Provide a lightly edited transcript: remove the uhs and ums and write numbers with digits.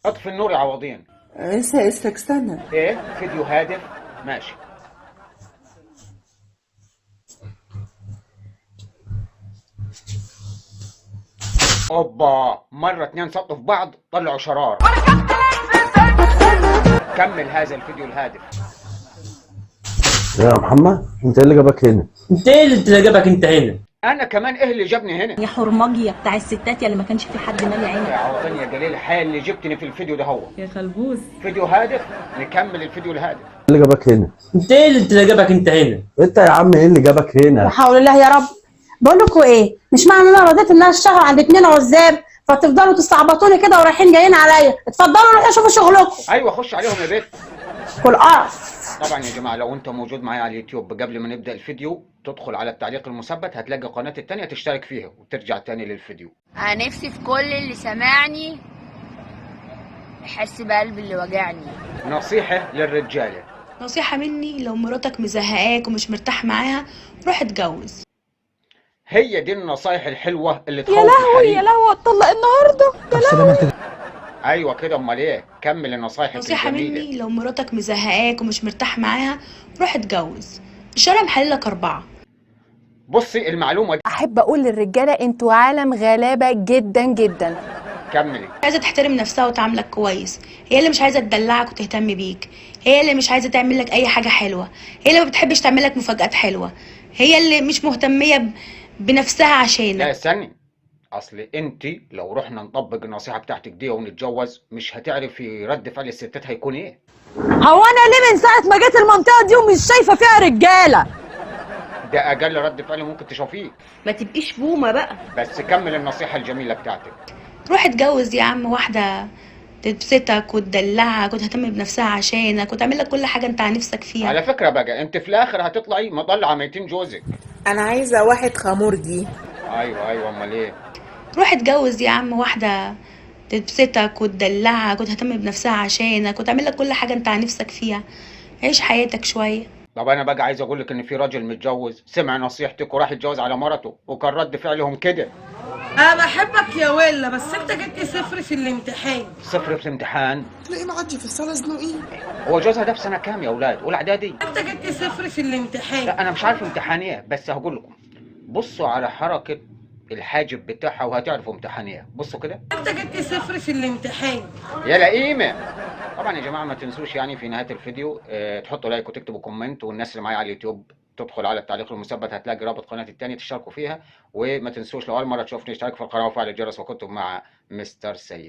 اطفي النور يا عوضين. لسه استنى. ايه فيديو هادف؟ ماشي. اوبا، مرة اتنين سقطوا في بعض طلعوا شرار. كمل هذا الفيديو الهادف. يا محمد انت ايه اللي جابك هنا؟ انت ايه اللي جابك انت هنا؟ انا كمان ايه اللي جابني هنا؟ يا حرمجي بتاع الستات يا اللي ما كانش في حد مالي عينك. يا عوضين يا جليل الحال اللي جبتني في الفيديو ده هو. يا خلبوس. فيديو هادف، نكمل الفيديو الهادف. ايه اللي جابك هنا؟ انت ايه اللي جابك انت هنا؟ انت يا عم ايه اللي جابك هنا؟ لا حول الله يا رب. بقول لكم ايه، مش معنى ان انا رضيت ان انا اشتغل عند اتنين عزاب فتفضلوا تستعبطوني كده ورايحين جايين عليا. اتفضلوا روحوا شوفوا شغلكم. ايوه خش عليهم يا بيت. كل قرف. طبعا يا جماعة لو انت موجود معايا على اليوتيوب قبل ما نبدا الفيديو تدخل على التعليق المثبت هتلاقي قناة التانية تشترك فيها وترجع تاني للفيديو. انا نفسي في كل اللي سمعني يحس بقلبي اللي وجعني. نصيحة للرجاله. نصيحة مني، لو مراتك مزهقاك ومش مرتاح معاها روح اتجوز. هي دي النصايح الحلوة اللي تخوف يا لهوي الحريم. يا لهوي اتطلق النهارده. يا لهوي. ايوه كده، امال ايه؟ كمل النصايح نصيحة الجميلة. مني، لو مراتك مزهقاك ومش مرتاح معاها روح اتجوز. الشارع محللك 4. بصي المعلومة دي. احب اقول للرجاله انتوا عالم غلابة جدا جدا. كملي. عايزه تحترم نفسها وتعاملك كويس، هي اللي مش عايزه تدلعك وتهتم بيك، هي اللي مش عايزه تعمل لك اي حاجة حلوة، هي اللي ما بتحبش تعمل لك مفاجآت حلوة، هي اللي مش مهتميه بنفسها عشانك. لا استني، اصل انت لو رحنا نطبق النصيحة بتاعتك دي ونتجوز مش هتعرفي رد فعل الستات هيكون ايه. هو انا ليه من ساعة ما جيت المنطقة دي ومش شايفه فيها رجاله؟ ده اقل رد فعل ممكن تشوفيه. ما تبقيش بومه بقى. بس كمل النصيحة الجميلة بتاعتك. روح اتجوز يا عم واحدة تبسطك وتدلعك وتهتم بنفسها عشانك وتعمل لك كل حاجة انت نفسك فيها. على فكرة بقى انت في الاخر هتطلعي مطلعه 200 جوزك. انا عايزه واحد خمرجي. ايوه ايوه امال ايه؟ روح اتجوز يا عم واحدة تبسطك وتدلعك وتهتم بنفسها عشانك وتعمل لك كل حاجة انت نفسك فيها. عيش حياتك شوية. طب انا بقى عايز اقول لك ان في راجل متجوز سمع نصيحتك وراح يتجوز على مرته وكان رد فعلهم كده. انا بحبك يا ويلا بس انت جبت 0 في الامتحان. 0 في الامتحان؟ تلاقيه معدي في الصاله زنوقين. هو جوزها ده في سنة كام يا اولاد؟ اولى اعدادي؟ انت جبت 0 في الامتحان. لا انا مش عارف امتحان ايه، بس هقول لكم بصوا على حركة الحاجب بتاعها وهتعرفوا امتحان ايه. بصوا كده. انت جبت 0 في الامتحان. يا لئيمه. طبعا يا جماعة ما تنسوش يعني في نهاية الفيديو تحطوا like وتكتبوا comment، والناس اللي معايا على اليوتيوب تدخل على التعليق المثبت هتلاقي رابط قناة التانية تشتركوا فيها. وما تنسوش لو اول مرة تشوفني اشترك في القناة وفعل الجرس. وكنتم مع مستر سيد.